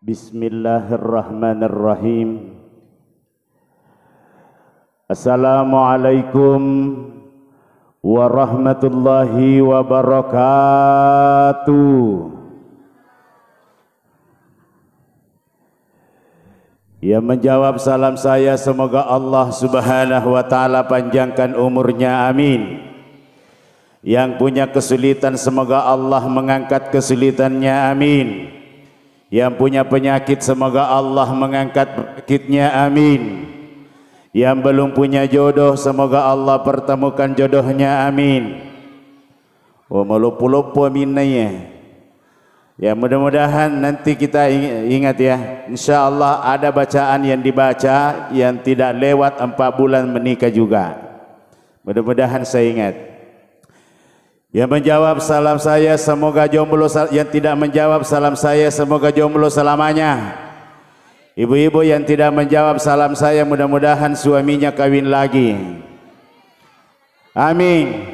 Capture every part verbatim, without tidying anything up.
Bismillahirrahmanirrahim. Assalamualaikum warahmatullahi wabarakatuh. Yang menjawab salam saya, semoga Allah Subhanahu wa Ta'ala panjangkan umurnya, amin. Yang punya kesulitan, semoga Allah mengangkat kesulitannya, amin. Yang punya penyakit, semoga Allah mengangkat penyakitnya, amin. Yang belum punya jodoh, semoga Allah pertemukan jodohnya, amin. Oh, maloppo-loppo aminna ya. Ya, mudah-mudahan nanti kita ing-, ingat ya. Insya Allah ada bacaan yang dibaca yang tidak lewat empat bulan menikah juga. Mudah-mudahan saya ingat. Yang menjawab salam saya, semoga jomblo sel-, yang tidak menjawab salam saya, semoga jomblo selamanya. Ibu-ibu yang tidak menjawab salam saya, mudah-mudahan suaminya kawin lagi. Amin.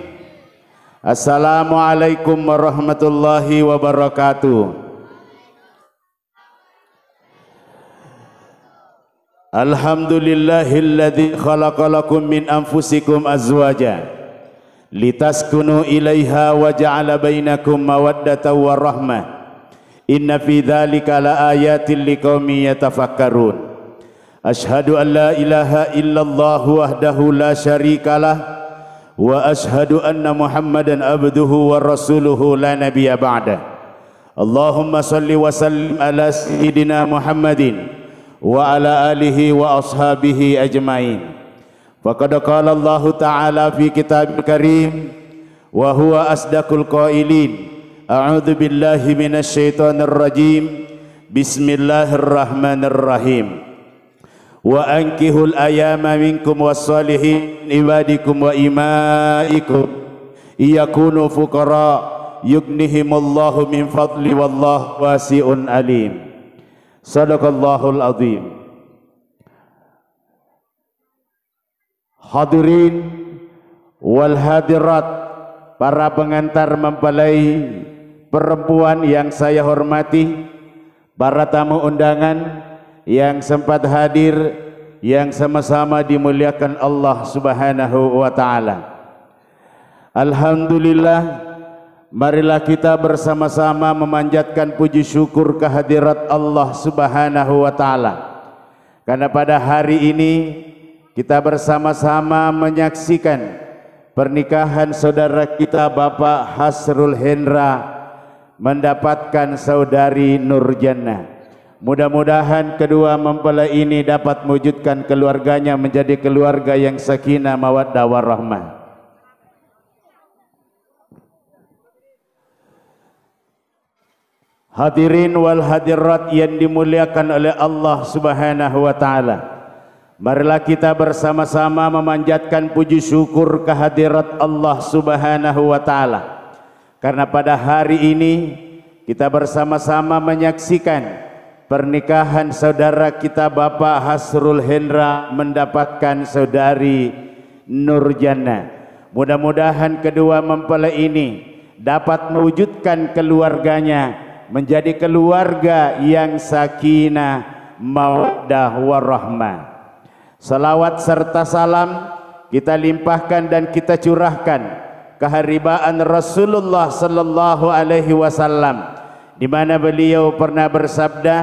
Assalamualaikum warahmatullahi wabarakatuh. Alhamdulillahilladzi khalaqa lakum min anfusikum azwaja litaskunu ilaiha wa ja'ala bainakum mawaddatan wa rahmah. Inna fi dzalika laayatil liqaumin yatafakkarun. Asyhadu an la ilaha illallah wahdahu la syarikalah, wa asyhadu anna Muhammadan abduhu wa rasuluhu la nabiyya ba'dah. Allahumma salli wa sallim ala sayyidina Muhammadin wa ala alihi wa ashabihi ajmain. Faqad qala Allahu ta'ala fi kitabil karim, wa huwa asdaqul qailin. A'udzu billahi minasy syaithanir rajim. Bismillahirrahmanirrahim. Wa ankihul ayama minkum wassalihin min ibadikum wa imaikum iyakunu fuqara yughnihimullahu min fadli wallahu wasi'un alim. Sadaqallahul azim. Hadirin wal hadirat, para pengantar mempelai perempuan yang saya hormati, para tamu undangan yang sempat hadir, yang sama-sama dimuliakan Allah Subhanahu wa Ta'ala. Alhamdulillah, marilah kita bersama-sama memanjatkan puji syukur kehadirat Allah Subhanahu wa Ta'ala. Karena pada hari ini kita bersama-sama menyaksikan pernikahan saudara kita Bapak Hasrul Hendra mendapatkan saudari Nurjannah. Mudah-mudahan kedua mempelai ini dapat mewujudkan keluarganya menjadi keluarga yang sakinah mawaddah warahmah. Hadirin wal hadirat yang dimuliakan oleh Allah Subhanahu wa Ta'ala, marilah kita bersama-sama memanjatkan puji syukur kehadirat Allah Subhanahu wa Ta'ala. Karena pada hari ini kita bersama-sama menyaksikan pernikahan saudara kita Bapak Hasrul Hendra mendapatkan saudari Nurjannah. Mudah-mudahan kedua mempelai ini dapat mewujudkan keluarganya menjadi keluarga yang sakinah, mawaddah, warahmah. Salawat serta salam kita limpahkan dan kita curahkan keharibaan Rasulullah sallallahu alaihi wasallam, di mana beliau pernah bersabda,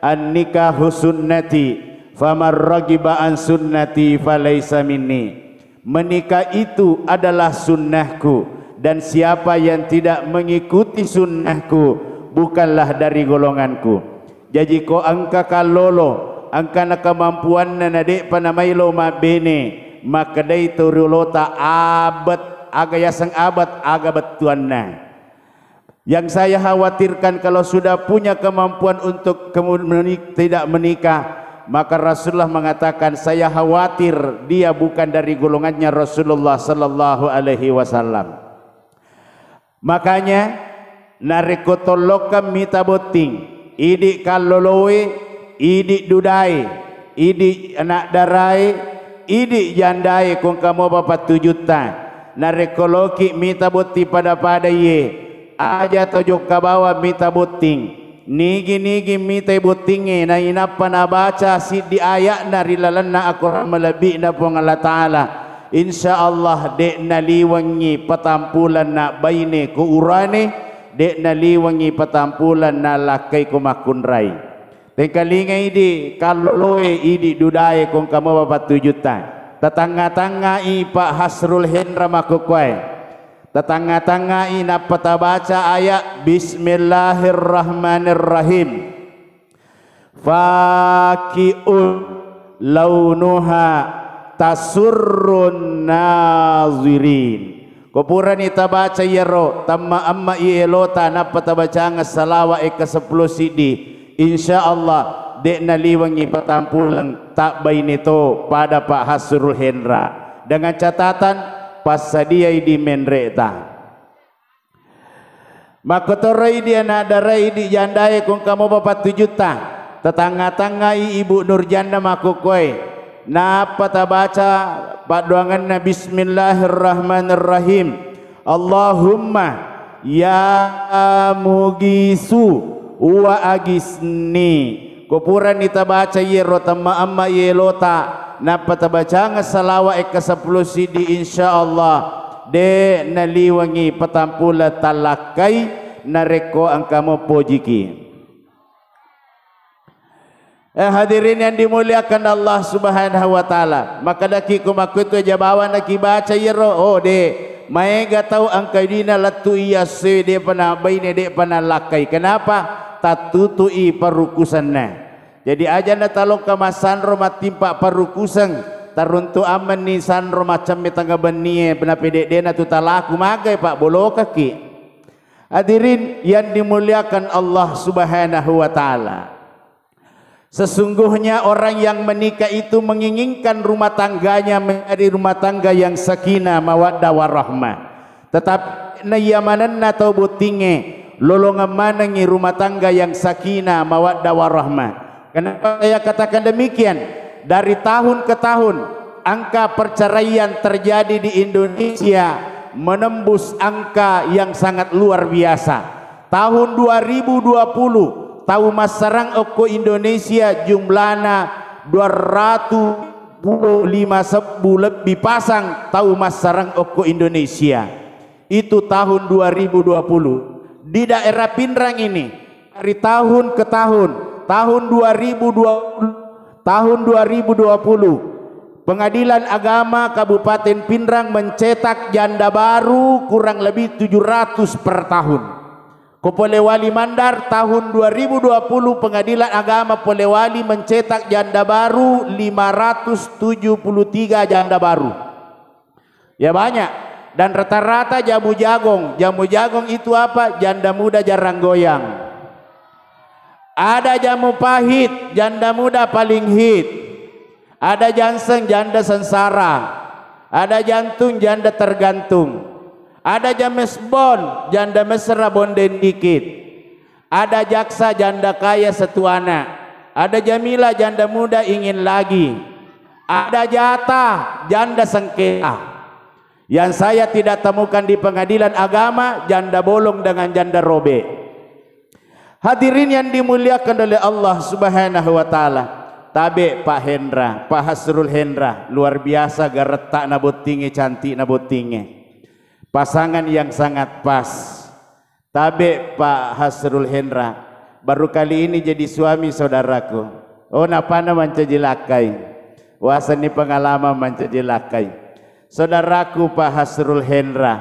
"An-nikahu sunnati, faman raghiba an sunnati falaisa minni." Menikah itu adalah sunnahku, dan siapa yang tidak mengikuti sunnahku, bukanlah dari golonganku. Jaji ko engka kallolo, engkana kemampuanna na de'pa namaelo mabbene, makkedai to riolota abet, aga yaseng abet, aga bettuanna. Yang saya khawatirkan kalau sudah punya kemampuan untuk kemu-, menik-, tidak menikah, maka Rasulullah mengatakan, "Saya khawatir dia bukan dari golongannya Rasulullah sallallahu alaihi wasallam." Makanya, narekko tollokkang mita botting, idi kalloloe, idi dudae, idi anak darae, idi jandae, ko engka mopa pattujutta, narekko loki mita botting pada-pada iye, aja to jokka bawang mita botting, Nigi-nigi mitai bottingnge nainappa nabaca siddi aya'na ri lalenna akorang malebbi'na Puang Allah Ta'ala, insya Allah de' naliwengngi patampulang na baine ko urane, de' naliwengngi patampulang na lakkai ko makkunrai. Tengkalinga idi kalloloe, idi dudae ko engka mua pattujutta. Tatangnga-tangngai Pak Hasrul Hendra makkokkoe. Tatangnga-tangngai nappa tabaca ayat Bismillahirrahmanirrahim. Fakiun launuha tasurrun nazirin. Ko purani tabaca iyaro, tamma-amma i elota nappa tabacangeng salawa ekka seppulo siddi, insya Allah de' naliwengngi patampuleng tabbaine to pada Pak Hasrul Hendra. Dengan catatan, passadiai di menre'ta. Makkotoroi di ana' darai di jandae ko engka mopa pattujutta. Tatangnga-tangngai Ibu Nurjanna makkokkoe. Nappa tabaca paddoangenna Bismillahirrahmanirrahim. Allahumma ya mugisu wa agisni. Ko purani tabaca iyaro tamma-amma elota, nappa tabacangeng salawa ekka seppulo siddi, insya Allah de' naliwengngi patampuleng tallakkai narekko engka moppojiki. Eh, hadirin yang dimuliakan Allah Subhanahu wa Ta'ala, makkedaki ko makkutu aja bawang nakibaca iyaro, oh de', maega tau engka dina lettu iya sewe de'pa na baine, de'pa na lakkai. Kenapa? Tattutui parukusenna. Jadi aja natalokka massanro mattimpa parukuseng, taruntu ammenni sanro maccemme tengnga bennie, napededena tu talaku magai, Pak, bolokaki. Hadirin yang dimuliakan Allah Subhanahu wa Ta'ala. Sesungguhnya orang yang menikah itu menginginkan rumah tangganya menjadi rumah tangga yang sakinah, mawaddah, warahmah. Tetapi na iya manenna tau bottingnge, lolongeng manengngi rumah tangga yang sakinah, mawaddah, warahmah. Kenapa saya katakan demikian? Dari tahun ke tahun, angka perceraian terjadi di Indonesia menembus angka yang sangat luar biasa. Tahun dua ribu dua puluh, tau massarang okko Indonesia jumlana dua ratus lima sebbu lebbi pasang tau massarang okko Indonesia. Itu tahun dua ribu dua puluh. Di daerah Pinrang ini, dari tahun ke tahun, tahun dua ribu dua puluh, tahun dua ribu dua puluh, Pengadilan Agama Kabupaten Pinrang mencetak janda baru kurang lebih tujuh ratus per tahun. Ko Polewali Mandar, tahun dua ribu dua puluh, Pengadilan Agama Polewali mencetak janda baru lima ratus tujuh puluh tiga janda baru. Ya, banyak. Dan rata-rata jamu jagong. Jamu jagong itu apa? Janda muda jarang goyang. Ada jamu pahit, janda muda paling hit. Ada janseng, janda sengsara. Ada jantung, janda tergantung. Ada James Bond, janda mesra bonden dikit. Ada jaksa, janda kaya satu anak. Ada Jamila, janda muda ingin lagi. Ada jatah, janda sengketa. Yang saya tidak temukan di Pengadilan Agama, janda bolong dengan janda robek. Hadirin yang dimuliakan oleh Allah Subhanahu wa Ta'ala, tabe Pak Hendra, Pak Hasrul Hendra, luar biasa garettakna bottingnge, cantikna bottingnge. Pasangan yang sangat pas. Tabe Pak Hasrul Hendra, baru kali ini jadi suami saudaraku. Oh, napana mancaji lakkai. Wasenni pengalaman mancaji lakkai. Saudaraku Pak Hasrul Hendra,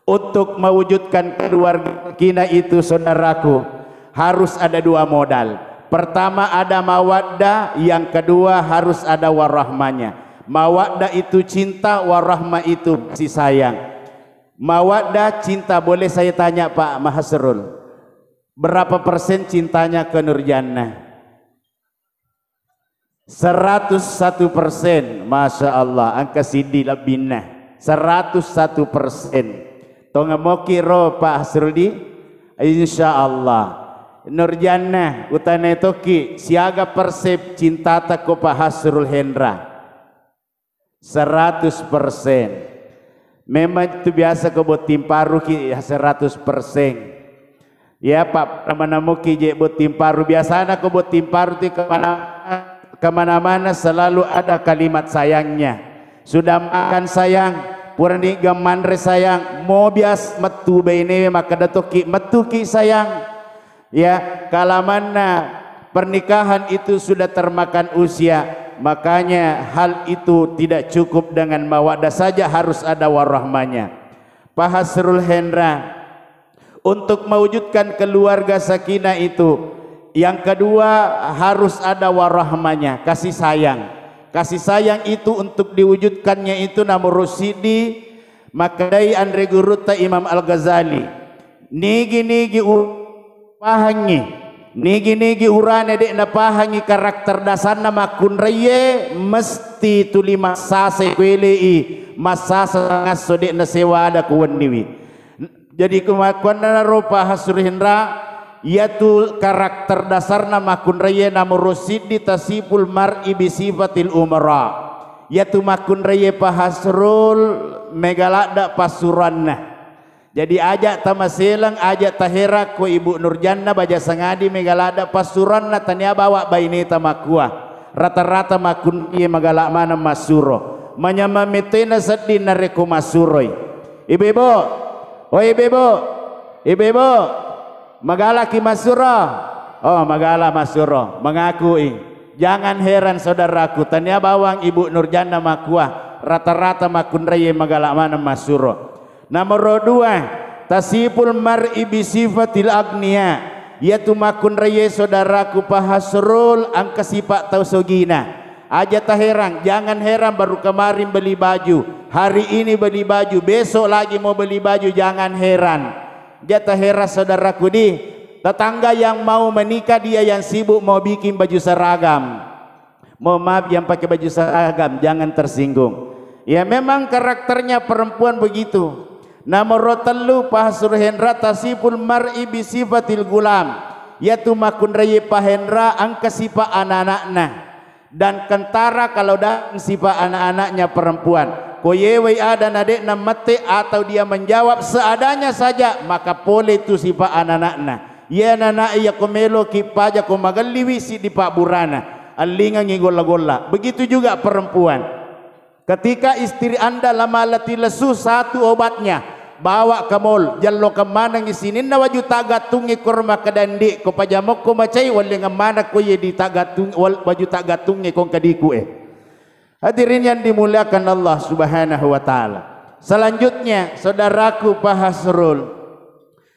untuk mewujudkan keluarga sakinah itu, saudaraku, harus ada dua modal. Pertama ada mawaddah, yang kedua harus ada warahmanya. Mawaddah itu cinta, warahmah itu kasih sayang. Mawaddah, cinta, boleh saya tanya Pak Hasrul, berapa persen cintanya ke Nurjannah? Seratus satu persen. Masya Allah, angka siddi lebbinna. Seratus satu persen. Tongamoki ro Pak Hasrul di? Insya Allah. Nurjannah, utanai tokki, siaga persep cintata ko Pak Hasrul Hendra? Seratus persen. Memang itu biasa ko botting paruki, ya, seratus persen. Ya, Pak, mana-mana muki je botting paru. Biasana ko botting paru ti kemana, kemana-mana selalu ada kalimat sayangnya. Sudah makan sayang, purani gamanre sayang, mo bias metu bainewe makkeda tokki, metuki sayang. Ya, kalamanna pernikahan itu sudah termakan usia, makanya hal itu tidak cukup dengan mawaddah saja, harus ada warahmanya. Pak Hasrul Hendra, untuk mewujudkan keluarga sakinah itu, yang kedua harus ada warahmanya, kasih sayang. Kasih sayang itu untuk diwujudkannya itu nomor sidi, makkedai anre gurutta Imam Al-Ghazali, nigi-nigi u-, pahangi, nigi-nigi urane de' napahangi karakter dasarna makkunraie, mesti tuli massasa kuelei, massasa sangasso de' nasewada kuwenniwi. Jadi kumakkuannanaro Pak Hasrul Hendra, iyatu karakter dasarna makkunraie nomor sidi tasiful mar'i bisifatil umara. Iyatu makkunraie Pak Hasrul mega ladda passuroanna. Jadi aja tamaseleng, aja tahera ko Ibu Nurjanna baja sangadi mega ladda passuroanna, tania bawa baineta makkua. Rata-rata makkunraie magala maneng massuro. Manyameng metena sedding narekko massuroi. Ibu-ibu, oh ibu-ibu, ibu-ibu, magalaki massuro? Oh, magala massuro, mengakui. Jangan heran saudaraku, tania bawang Ibu Nurjanna makkua, rata-rata makkunraie magala maneng massuro. Nomor dua, tasiful mar'i bisifatil agniya. Iyatu makkunraie saudaraku Pak Hasrul engka sipa tau sogina. Aja taherang, jangan heran baru kemarin beli baju, hari ini beli baju, besok lagi mau beli baju, jangan heran. Aja taherang saudaraku di, tetangga yang mau menikah dia yang sibuk mau bikin baju seragam. Mohon maaf, yang pakai baju seragam, jangan tersinggung. Ya, memang karakternya perempuan begitu. Nomor tellu, Pak Hasrul Hendra, tasiful mar'i bisifatil gulam. Iyatu makkunraie Pak Hendra engka sipa anak-anakna. Dan kentara kalau datang sipa anak-anaknya perempuan. Ko yewai ada na de'na mette atau dia menjawab seadanya saja, maka pole tu sipa anak-anakna. Iya nana iya ko meloki paja ko magelliwi siddi pabburana, allingangi golla-golla. Begitu juga perempuan. Ketika istri Anda lemah letih lesu, satu obatnya, bawa ke mall, jello kemanengi sininna waju tagattungnge, koro makkeda ndi ko pajamokko macai, wallingeng maneng ko iye di tagattung-, wal-, waju tagattungnge kong kadiku e. Hadirin yang dimuliakan Allah Subhanahu wa Ta'ala. Selanjutnya, saudaraku Pak Hasrul,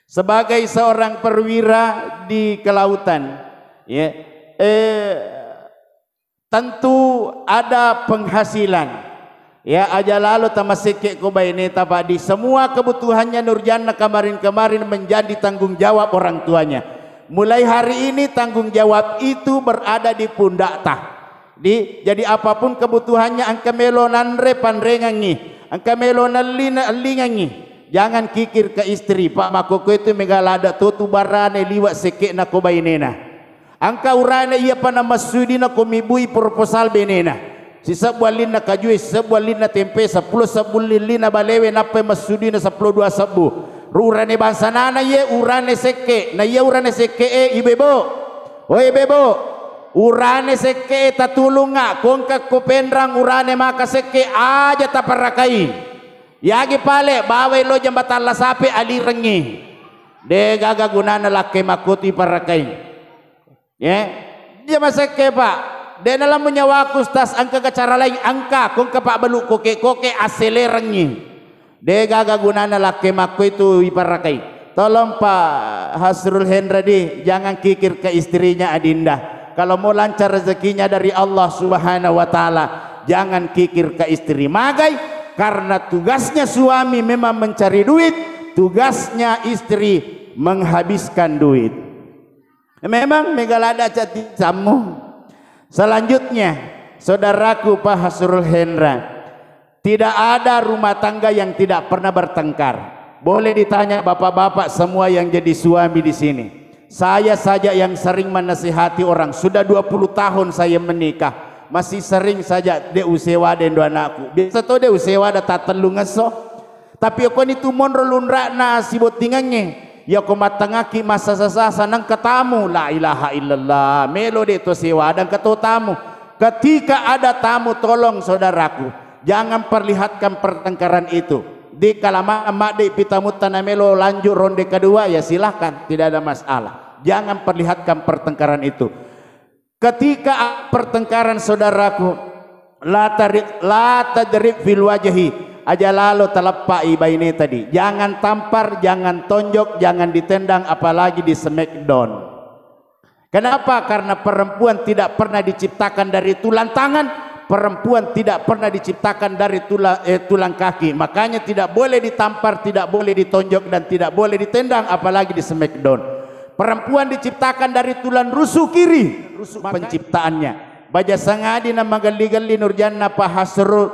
sebagai seorang perwira di kelautan, ya, eh, tentu ada penghasilan. Ya, aja lalo tamasekke ko baineta, Pak, di semua kebutuhannya Nurjanna kemarin-kemarin menjadi tanggung jawab orang tuanya. Mulai hari ini tanggung jawab itu berada di pundakta. Di, jadi apapun kebutuhannya, engka melo nanre panrengangi, engka melo nalli naallingangi. Jangan kikir ke istri, Pak, makkokkoe tu mega ladda to tu barane liwe' sekke'na ko bainena. Engka urane iyapa namessui dina ko mibui proposal benena. Sisebbu allinna kajue, sisebbu allinna tempe, seppulo sebbu lillina balewe, nappai messui dina seppulo dua sebbu. Ru urane bangsanana iye urane sekke, na iya urane sekke e, ibu-ibu. Oi ibu-ibu, urane sekke e tatulungnga, ko engka ko penrang urane maka sekke, aja taparakai. Yagi pale bawai lo jembatang Lasape alirengngi. De gaga gunana lakke makkutu iparakai. Ye, dia masekke, Pak. De nalammu nyawaku, Ustaz, engka ke cara lain, engka, ko engka pabbalu koke-koke, asselerengngi. De gaga gunana lakke makko itu iparakai. Tolong Pak Hasrul Hendra di, jangan kikir ke istrinya Adinda. Kalau mau lancar rezekinya dari Allah Subhanahu wa Ta'ala, jangan kikir ke istri. Magai, karena tugasnya suami memang mencari duit, tugasnya istri menghabiskan duit. Memang mega ladda catti sammu. Selanjutnya, saudaraku Pak Hasrul Hendra, tidak ada rumah tangga yang tidak pernah bertengkar. Boleh ditanya bapak-bapak semua yang jadi suami di sini. Saya saja yang sering menasihati orang, sudah dua puluh tahun saya menikah, masih sering saja de usewada endo anakku. Biasa to de usewada tatellungesso. Tapi okoni tu monro lunra'na sibottingengnge. Iya ko mattangaki massasa-sasa nengka tamu, la ilaha illallah, melo de to sewa, ada engka to tamu. Ketika ada tamu, tolong saudaraku, jangan perlihatkan pertengkaran itu. Di kalama madde pitamutta na melo lanjut ronde kedua, ya silahkan, tidak ada masalah. Jangan perlihatkan pertengkaran itu. Ketika pertengkaran, saudaraku, la tadrib, la tadrib fil wajhi, aja lalo taleppai baine tadi. Jangan tampar, jangan tonjok, jangan ditendang, apalagi di smackdown. Kenapa? Karena perempuan tidak pernah diciptakan dari tulang tangan, perempuan tidak pernah diciptakan dari tulang, eh, tulang kaki. Makanya tidak boleh ditampar, tidak boleh ditonjok, dan tidak boleh ditendang, apalagi di smackdown. Perempuan diciptakan dari tulang rusuk kiri, rusuk penciptaannya. Baja sangadi na magelli-gelli Nurjanna, Pak Hasrul,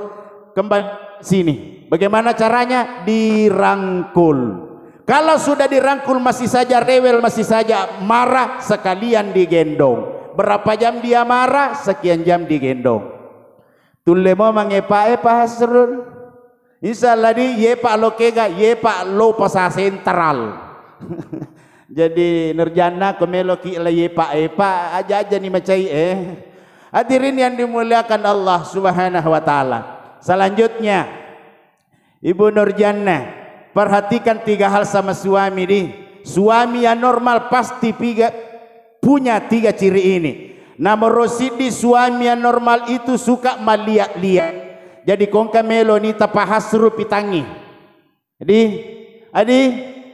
kembali sini. Bagaimana caranya? Dirangkul. Kalau sudah dirangkul masih saja rewel, masih saja marah, sekalian digendong. Berapa jam dia marah, sekian jam digendong. Tulle mo mangepa e, Pak Hasrul. Insya Allah di, yepa lo kega, yepa lo pasa sentral. Jadi Nurjanna, ko meloki la yepa epa, aja-aja ni macai eh. Hadirin yang dimuliakan Allah Subhanahu wa Ta'ala. Selanjutnya, Ibu Nurjanna, perhatikan tiga hal sama suami di. Suami yang normal pasti piga, punya tiga ciri ini. Nomor siddi, suami yang normal itu suka melihat-lihat. Jadi kongka melo ni tapahasru pitangi. Adi, adi,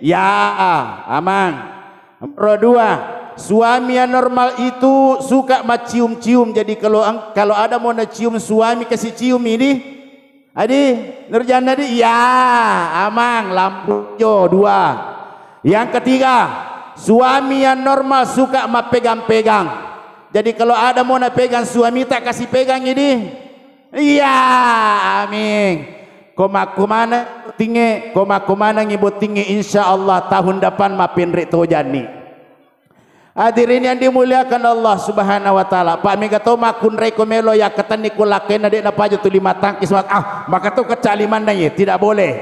ya, amang. Nomor dua, suami yang normal itu suka macium-cium. Jadi kalau ang-, kalau ada mau nacium suami, kasih cium ini. Adi, Nurjanna di, ya, amang, lampu hijau, dua. Yang ketiga, suami yang normal suka mapegang-pegang. Jadi kalau ada mau napegang suami, tak kasih pegang ini. Iya, amin. Koma-komana bottingnge, koma-komanangi bottingnge, insya Allah tahun depan mapenre tojanni. Hadirin yang dimuliakan Allah Subhanahu wa Ta'ala, Pak, mega to makkunrai ko melo yakkatenni ko lakkainna de' napaja tuli matangkis, ah, maka to kecalimanna ye, tidak boleh.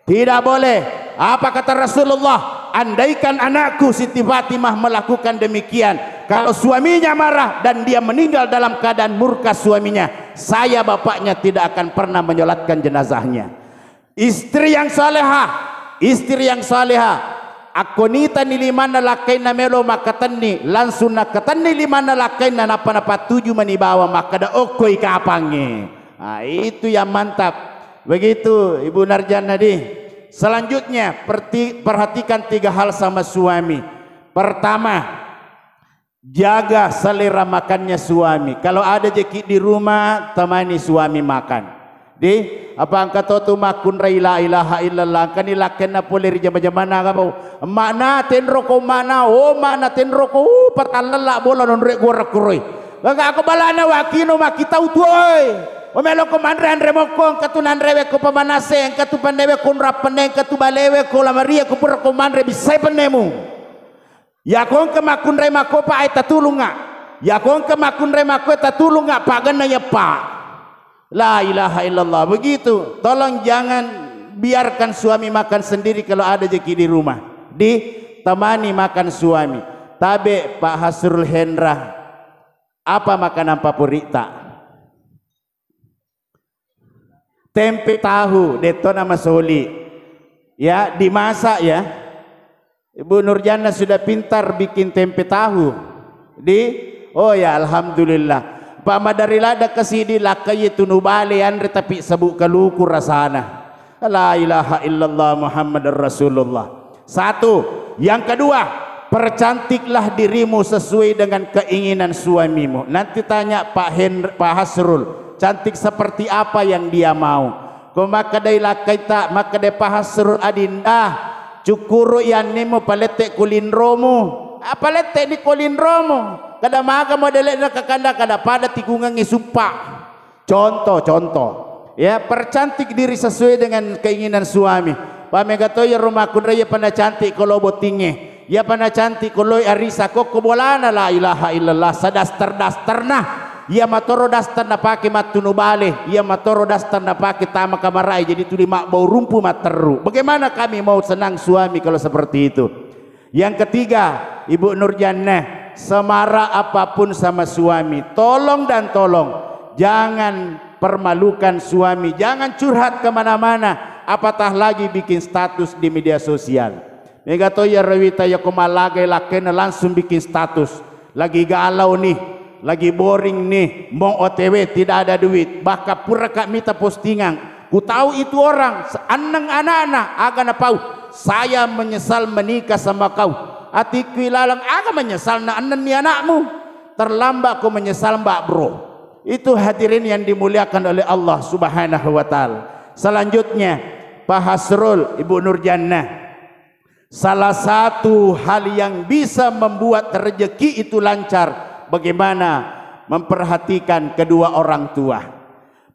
Tidak boleh. Apa kata Rasulullah? Andaikan anakku Siti Fatimah melakukan demikian, kalau suaminya marah dan dia meninggal dalam keadaan murka suaminya, saya bapaknya tidak akan pernah menyolatkan jenazahnya. Istri yang salehah, istri yang salehah. Akkonitani limanna lakkainna melo makkatenni, langsung nakkatenni limanna lakkainna, nappa napattuju mani bawang makkada, "Okkoi kapangnge." Ah, itu yang mantap. Begitu, Ibu Nurjanna di. Selanjutnya, perti-, perhatikan tiga hal sama suami. Pertama, jaga selera makannya suami. Kalau ada jeki di rumah, temani suami makan. Di, apa engka to tu makkunrai la ilaha illallah, engkani lakkainna pole ri jama-jamana kapau. Emma'na, tenroko emma'na, oh emma'na, tenroko, uh, patallella bola nonre gua rakkuroi. Gaga ako balana wakino makitau tu, oi. O meloko manre anre mokko, engka tu nanrewe ko pamanase, engka tu pannewe ko nrappenne, engka tu balewe ko lamarie ko pura ko manre bissai pennemu. Yako engka makkunrai makkopa ai tatulunga. Yako engka makkunrai makkoe tatulunga, paganna yeppa. La ilaha illallah. Begitu. Tolong jangan biarkan suami makan sendiri kalau ada jeki di rumah. Di, temani makan suami. Tabe Pak Hasrul Hendra. Apa makanan favoritmu? Tempe tahu, de'to nama soli. Ya, dimasak ya. Ibu Nurjanna sudah pintar bikin tempe tahu. Di, oh ya, alhamdulillah. Pak, madari ladda kasi di lakkai tunu bale anre tapi sabuk kaluku rasana. La ilaha illallah Muhammadar Rasulullah. Satu. Yang kedua, percantiklah dirimu sesuai dengan keinginan suamimu. Nanti tanya Pak Hendr-, Pak Hasrul, cantik seperti apa yang dia mau. Ko makkedai lakkaita, makkedai Pak Hasrul, adinda, cukkuru iannimu palette ko linromu. Ah, palette ni ko linromu. Kada maga modele'na kakanda, kada pada tikungengi suppa. Contoh, contoh. Ya, percantik diri sesuai dengan keinginan suami. Pamega to iyaro makkunrai, iyapa nacantik ko lo bottingnge, iyapa nacantik ko loi arisa, kokko bolana, la ilaha illallah, sadaster-dasterna. Iya matoro daster napake mattunu bale, iya matoro daster napake tama kamarai, jadi tuli mabbau rumpu matteru. Bagaimana kami mau senang suami kalau seperti itu? Yang ketiga, Ibu Nurjannah, semarah apapun sama suami, tolong dan tolong, jangan permalukan suami, jangan curhat kemana-mana, apatah lagi bikin status di media sosial. Mega to iya rawita iya ko mallagai lakkena langsung bikin status. Lagi galau nih, lagi boring nih, mau O T W, tidak ada duit. Bahkan pura ka mita postingan. Ku tahu itu orang, se-, annang anakna, aga napau. Saya menyesal menikah sama kau. Atiku ilalang, aga menyesal na annang ni anakmu. Terlambat kau menyesal, Mbak Bro. Itu hadirin yang dimuliakan oleh Allah Subhanahu wa Ta'ala. Selanjutnya, Pak Hasrul, Ibu Nurjannah. Salah satu hal yang bisa membuat rezeki itu lancar, bagaimana memperhatikan kedua orang tua.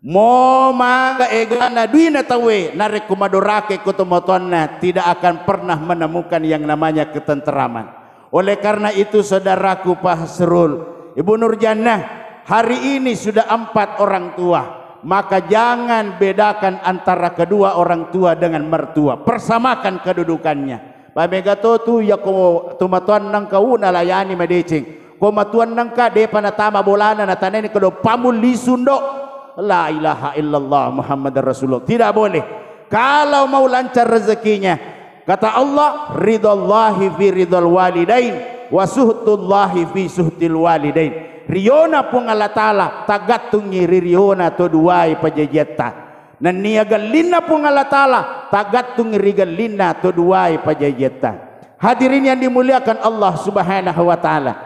Mo maga egana duina tauwe, narekko madorake ko tomatoanna, tidak akan pernah menemukan yang namanya ketenteraman. Oleh karena itu, saudaraku Pak Hasrul, Ibu Nurjannah, hari ini sudah empat orang tua, maka jangan bedakan antara kedua orang tua dengan mertua. Persamakan kedudukannya. Pamega to tu, yako tomatoanna engka u nalayani madeceng. Ko matuanna engka depa natama bolana, nataneni kedo pamulli sundo. La ilaha illallah Muhammadar Rasulullah. Tidak boleh. Kalau mau lancar rezekinya, kata Allah, ridallahi fi ridal walidain, wa suhtullahi fi suhtil walidain. Riona Puang Allah Ta'ala tagattungi ri riona to duai pajajiatta. Nennia gellinna Puang Allah Ta'ala tagattungi ri gellinna to duai pajajiatta. Hadirin yang dimuliakan Allah Subhanahu wa Ta'ala.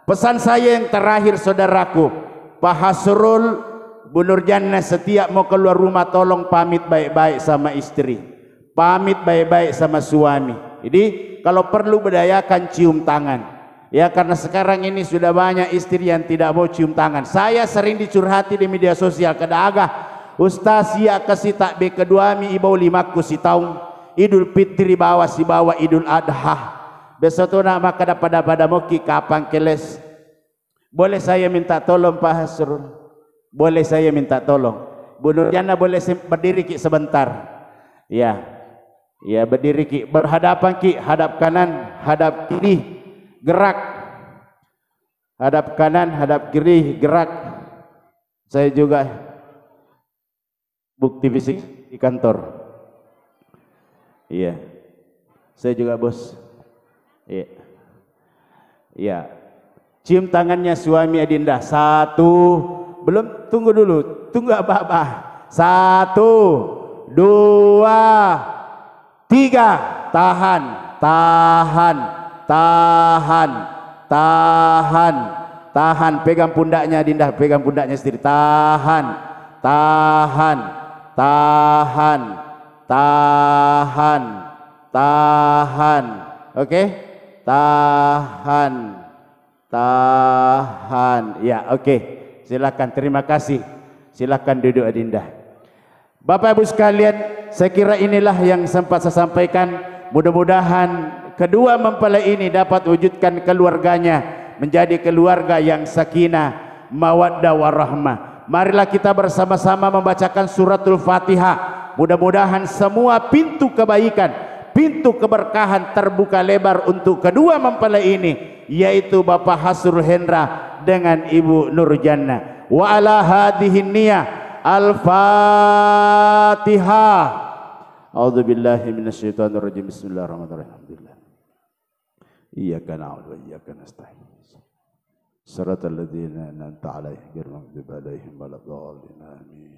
Pesan saya yang terakhir, saudaraku, Pak Hasrul, Bu Nurjannah, setiap mau keluar rumah tolong pamit baik-baik sama istri. Pamit baik-baik sama suami. Jadi, kalau perlu berdayakan cium tangan. Ya, karena sekarang ini sudah banyak istri yang tidak mau cium tangan. Saya sering dicurhati di media sosial, kada aga, Ustaz, iya kasi takbe keduami ibau limakku sitaung. Idul Fitri bawa sibawa Idul Adha. Besok tu nak makan pada-pada moki kapang keles. Boleh saya minta tolong, Pak Hasrul? Boleh saya minta tolong? Bu Nurjana, boleh se-, berdiri ki sebentar? Ya. Ya, berdiri ki. Berhadapan ki, hadap kanan, hadap kiri, gerak. Hadap kanan, hadap kiri, gerak. Saya juga bukti fisik di kantor. Iya. Saya juga, Bos. Iya. Iya. Cium tangannya suami Adinda. Satu. Belum, tunggu dulu. Tunggu, Abah-abah. Satu, dua, tiga. Tahan, tahan, tahan, tahan, tahan. Pegang pundaknya, Dinda. Pegang pundaknya sendiri. Tahan, tahan, tahan, tahan, tahan. Oke? Tahan, tahan. Ya, oke. Silakan. Terima kasih. Silakan duduk, Adinda. Bapak Ibu sekalian, saya kira inilah yang sempat saya sampaikan. Mudah-mudahan kedua mempelai ini dapat wujudkan keluarganya menjadi keluarga yang sakinah, mawaddah, warahmah. Marilah kita bersama-sama membacakan suratul Fatihah. Mudah-mudahan semua pintu kebaikan, pintu keberkahan terbuka lebar untuk kedua mempelai ini, yaitu Bapak Hasrul Hendra dengan Ibu Nurjannah. Wa ala hadhihi niyah. Al-Fatihah. A'udzu billahi minasyaitonir rajim. Bismillahirrahmanirrahim. Alhamdulillah. Iyyaka na'budu wa iyyaka nasta'in. Shiratal ladzina an'amta 'alaihim ghairil maghdubi 'alaihim waladdallin. Amin.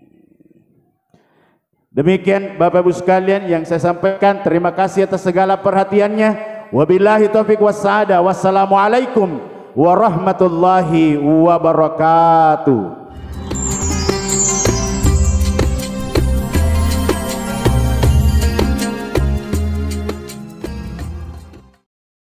Demikian Bapak Ibu sekalian yang saya sampaikan. Terima kasih atas segala perhatiannya. Wabillahi taufiq wassa'adah. Wassalamualaikum warahmatullahi wabarakatuh.